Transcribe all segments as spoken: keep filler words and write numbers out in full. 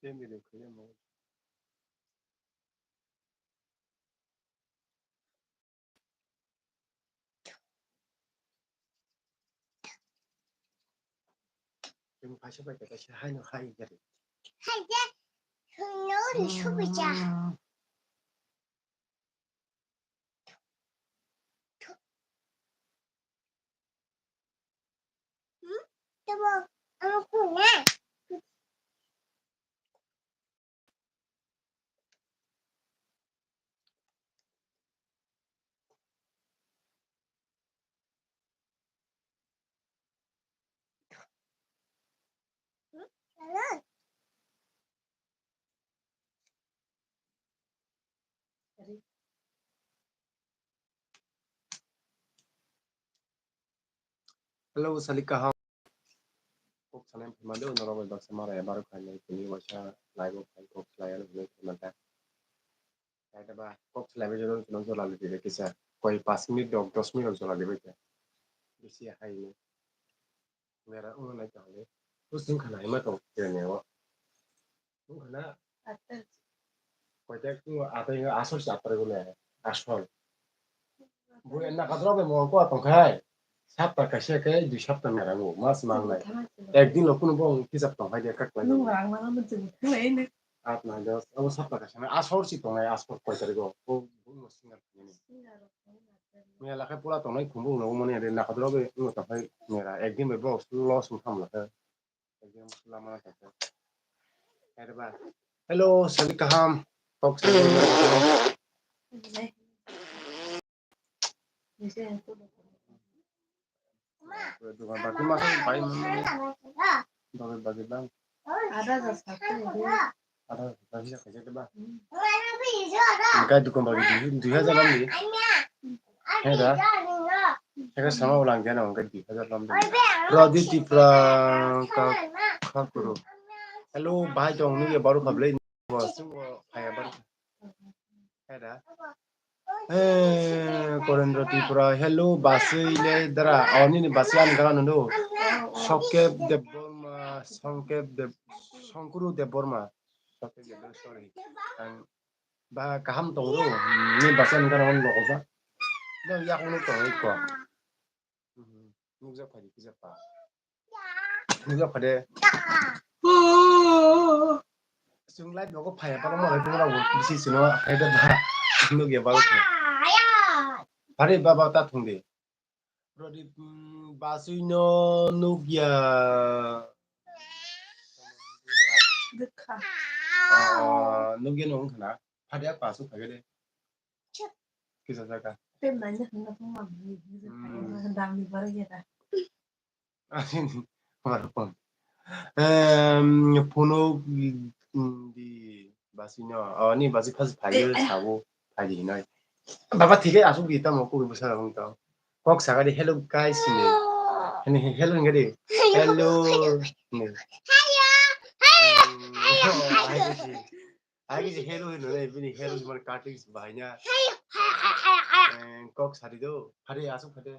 Tei video khaina mo. Chwng paisa bai kaisa haino hai jari. Hai je, chwngno ri sukucha. Hmm? Tamo, amo kuna. Hello, Salika, how? Kok sanai phima do, norok bai baksa mara ya, barok khainai, tini waisa live o khai kok salai ano hinwi phima ta. Khai da ba, kok salai bai joto joto jola libi bai kisa. Koi pas minute rok, dos minute rok jola libi kha. Bisi hai ni. Mera ung nai tong le. Using khana hima tong kene o. Ung khana. Koita ung atai asol si atai gune. Asol. Bo na kadro be mo ko tong khai. Sapta kaisa ke dui sapta mera mo. Mas mang nai. Ek din lo kuno bo kisap tong khai dia kak lai. Nung rang mana mo jeng khai ne. At nai dos. Abo sapta kaisa na asol si tong nai asol koi tari go. Bo bo mo singal ni. Mela khai pura tong nai khumbu no mo ne na kadro be mo tong khai mera. Ek din be bo loss mo tham la khai. Hello, Sali Kaham. Kok Sali. Bagi mah, pai mana? Bagi, bagi bang. Ada rasa tuh. Ada rasa kerja coba. Engkai dukung bagi dui, dui hajar lam di. Heda. Heka sama ulang jana engkai dui hajar lam di. Pradip Tipra ka, ka kuru. Hello, bhai tong nugya baru khablai. Bo phaya baru. Heda. Eh, Korendra Tripura, hello, basui le dara. Oh, nini basui ani gana nundu. Sokep Debbarma, Songkep Deb, Songkuru Debbarma. Sokep Debbarma, sorry. Ang ba kaham tongo. Ni basui ani gana nundu ko ba. No, ya kono tongo ko. Mhm. Nukjak phai di, kisa pa. Nukjak phai de. Chwng live nogo phai, pa mo lai, pa mo bisi sino, hai da ba. Nukya ba ko. Phari baba ta thung di. Pradip, mm, basui no nukya. Dukha. Ah, nukya no wngkha na. Phari ak pasu phai de. Kisa jaga. Tem nanya hwnna thung mang ni, ni je Hmm. Phai, dam ni bara ya da. Asin, wala pon. Em, phunuk, mm, di basui no. Oh, ni basui phas phai Eh, eh. Sabo, phai di noi. Baba, thik hai, asuk di tamo, ko busa rong tamo. Kok saga di, "Hello, guys," ni. Ni, hello, nggak di? Hello. Ni. Hello. Hello. Mm, Hello. Oh, hai di. Agi je hello hello le, bini hello se mane cutting se bahai na. Eh, kok sari do. Phari asuk phade.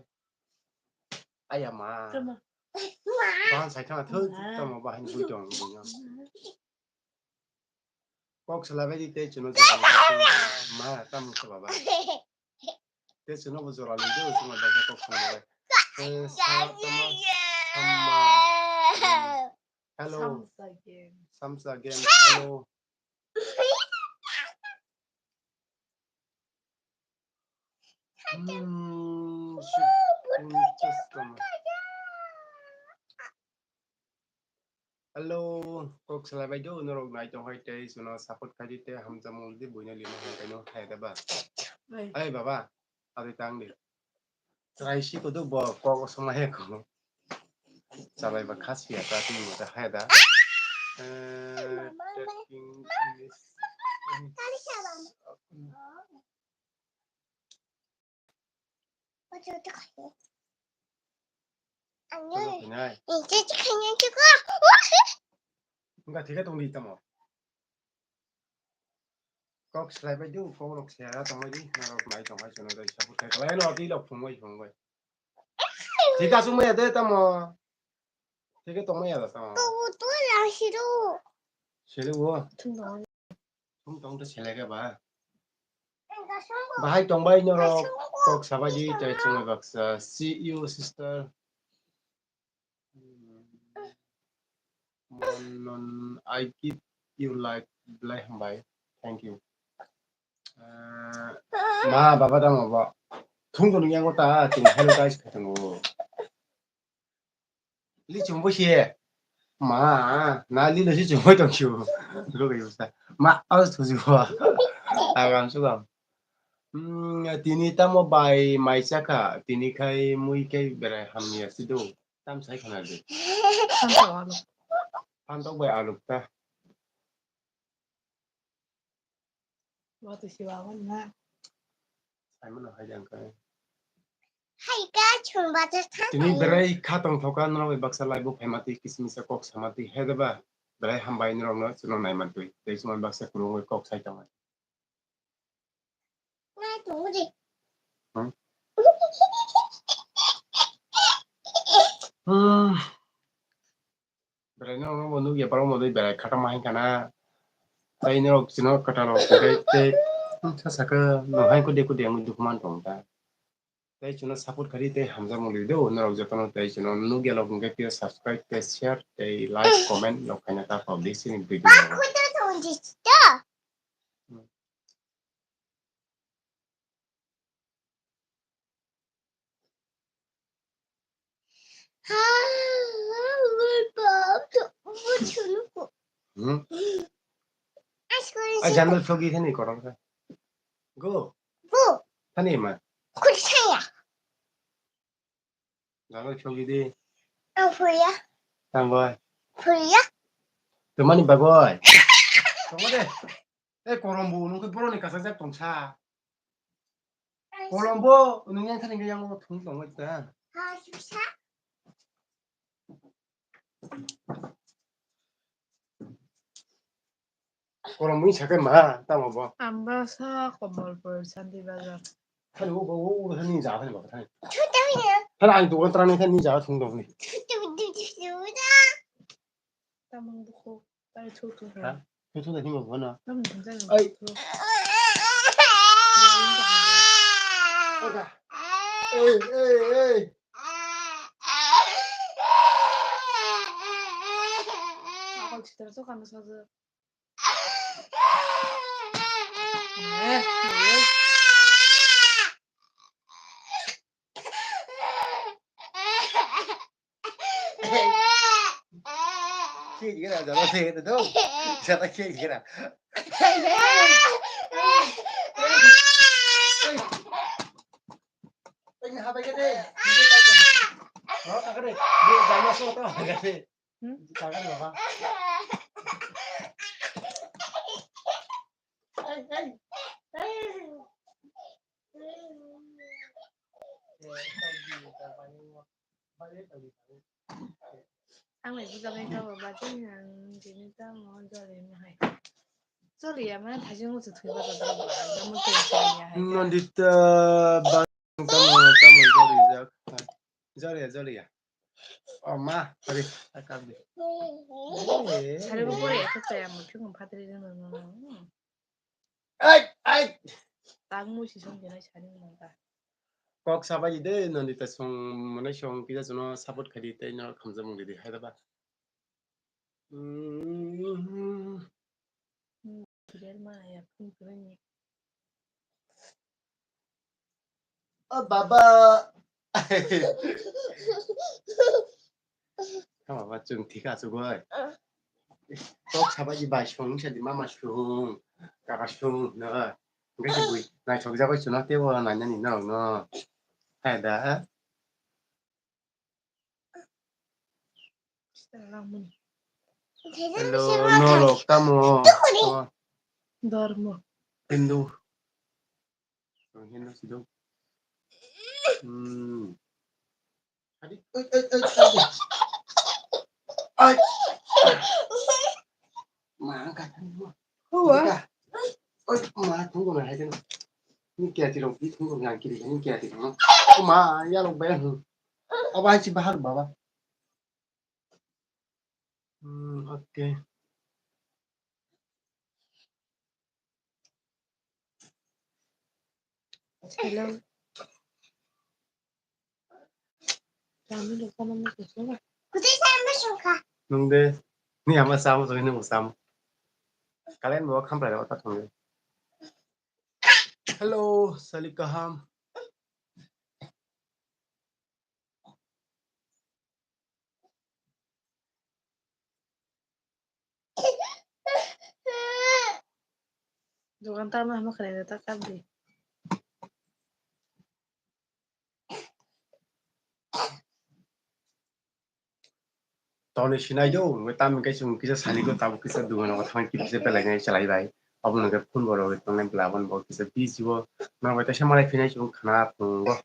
Aya ma. Tama. Bahan sai thang thang tamo bahai ni bui tong bui no. Kok sala bai di te chuno jora ma tam se baba. Te chuno bo jora le do chuno ba kok sala bai. Eh, sa tama sama. Hello. Samsa game. Samsa game. Hello. Hmm, shit, hmm, custom. Hello, kok salai bai do, norok nai tong hai tei, suno support khai di tei, hamjamung di, buino lima hai kaino hai da ba. Oi. Ai baba, adi tang di. Try si kudu bo kok soma he ko. Chalai ba khas ya ta ti mo ta hai da. Eh, taking this. Enggak, tiga tong di tamo. Kok slai bai du, kok rok se ya tong bai di, norok nai tong hai chwng dai support khai khlai no, tei lok phung bai phung bai. Thik aswk maya de tamo. Thik tong maya da tamo. Kok tu la siru. Sele wo. Thung tong. Thung tong to sele ka ba. Bahai tong bai norok kok sabai di tei chwng baksa. See you, sister. Mon, non, I give you like, belai hambai. Thank you. Ah, ma, baba, tamo bo. Thung tong yang ta, ting hello guys, khatung. Li chumbo si. Ma, na li lo si chumbo tong siu. Lo ga yusa. Ma, aus tu siu. Agam sugam. Hmm, tini tamo bai mai chakha, tini khai mui khai berai hamya sido. Tam sai khana de. Phantok aluk. Phantok bai aluk ta. Bo to siwa wan na. Sai mano hai jang kai. Hai ka chumba ta tha. Tini berai kha tong thoka norok bai baksa lai bo phaima twi kismisa kok sama twi he de ba. Berai hambai norok no chuno nai man twi. Tei chuno baksa kurung bai kok sai tong. Hmm? Hmm. Berai no, no, no, nugya, borok no dui berai khatama hai kana. Tai no, chino kwtal rok, tei, tei, hmm, sa saka, no hai kudi kudi ang dukhu man tong ta. Tei chino support khari, tei hamjak muli do, norok jotono tei chino nugya lok hwnkhe tei subscribe, tei share, tei like, comment lok khaina ta pabdi sini video. Hmm? Ai, jandal phogi thani korang kha. Go. Go. Thani ma. Khuri saya. Jandal phogi di. Ang phuya. Tang boy. Phuya. Tumani bagoi. Tong de. Eh, kolombo, nung khe boroni kasajak tongsa. Kolombo, nung yang thani yang thung tong ta. Ha, susa. Kolombo ni sakai ma, tamo bo. Ambasa, Komolpur, Santi Bazar. Thani bo, bo, bo, thani ja, thani bo, thani. Chuta ya. Thani ang dukan terang thani ja, thung dong ni. Chuta, chuta, chuta. Tamang buku. Tari thu thu. Ha? Thu thu da himo bono. Tam thang jang. Ai. Thu. Oda. Ei, ei, ei. Ako chitra so kana sa. Eh, eh. Khi gì cái nào giờ nó thiệt rồi đúng không? Giờ nó khi gì cái nào? Anh hai cái đi. Đó, cái đi. Đi, giờ nó xuống tao cái đi. Tao cái đi, baba. Ê, ê, ê. Ang bai buka bai kha ba, ba tei ang tini tamo joli ma hai. Joli ya, mane thaising uchu thwi ba ta ba, ang tamo tei joli ya hai. Nandita ba tamo, tamo joli jak. Joli ya, joli ya. O ma, hari, akam di. Sari bo pore ekta ya, mo phikung phatri jeng jeng jeng. Ai, ai. Tang mui si song kena sani mangka. Kok sabai di de, Nandita song, mane song kisa jono support khai di, tei no khamjak mung di, hai da ba. Mm. Kirial ma ya, phung kirial ni. O baba. Ka baba, chwng thik asugoi. Tok sabai di bai song sa di mama song, kaka song, no. Engke si bui, nai sok jagoi chwng tebo nai nani no, no. Hai da. Hello, norok tamo? Tamo. Dormo. Hindu. Hindu sido. Hmm. Adi, oi, oi, oi, oi. Ai. Ma, ang kata mo. Huwa. Oi, ma, tunggu na, hai, tunggu. Ni kya tiro, ni tunggu na, kiri, ni kya tiro. Ma, ya lo, ben. Aba, hai, si bahar, baba. Hmm, okay. Hello. Kami lupa nama siapa? Nwng de, ni ama samo to ni usam. Kalian bawa kamprai dapat tak. Hello, Salih Kaham. Dogan tamo hamo kare ta kabdi. Toni sinai do, wngwi tamo khe chwng kisa saligo, tabuk kisa dogano thang kisa belai nai chalai bai. Obono khe phone bo rwgwi tongnai bwla, abono bo kisa busy o. Norok bai teisa malai phinai chwng khana phungo.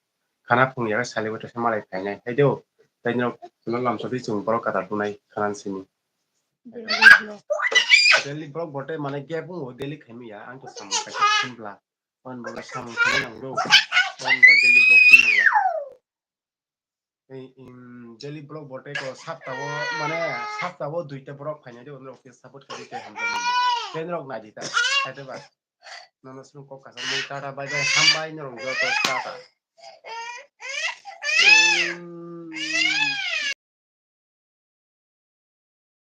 Khana phung ya saligo teisa malai phainai. Hai do, tai norok chwngno lamsadi chwng borok kwtal tongnai khana simi. Daily vlog. Daily vlog bote mane gap wngo, daily khaimya, ang to samung kaisa phone bwla. Phone bo samung khainai nang do. Phone bo daily vlog phungo. Ei, im, daily vlog bote ko saptao, mane, saptao duita borok phainai de, onrok ke support kari te hamjak mani. Te norok nai di ta, hai te ba. Nono sunu kok kasa mung tata bye bye, hambai norok joto tata. Im,